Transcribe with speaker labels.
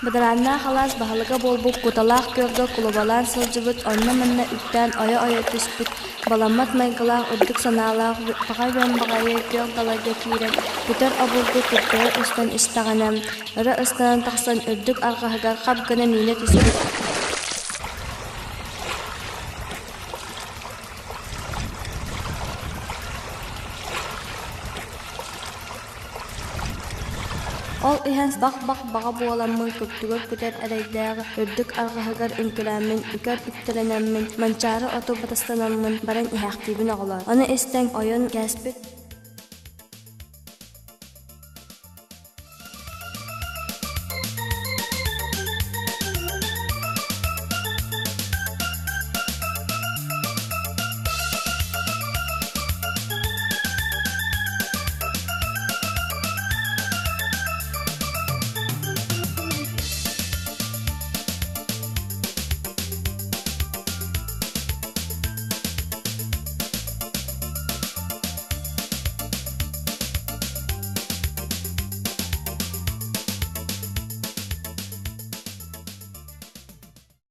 Speaker 1: Бадарааннаах алаас баһылыга буолбут Куталаах күөлгэ кулубалаан сылдьыбыт, онно-манна үктээн ойо-ойо түспүт, баламмат майгылаах үрдүк санаалаах баҕа үөн баҕайы күөх далайга киирэн, күтэр обургу күртэри устан истэҕинэ, өрө ыстанан тахсан үрдүк арҕаһыгар хап гына миинэ түспүт. Ол иһэн бах-бах баҕа буоламмын күртүгэр күтэр эрэйдээҕи үрдүк арҕаһыгар үҥкүлээммин, үкэр үктэлэнэммин, манчаары оту батыстанаммын баран иһээхтиибин оҕолоор. Ону истэн ойон кээспит.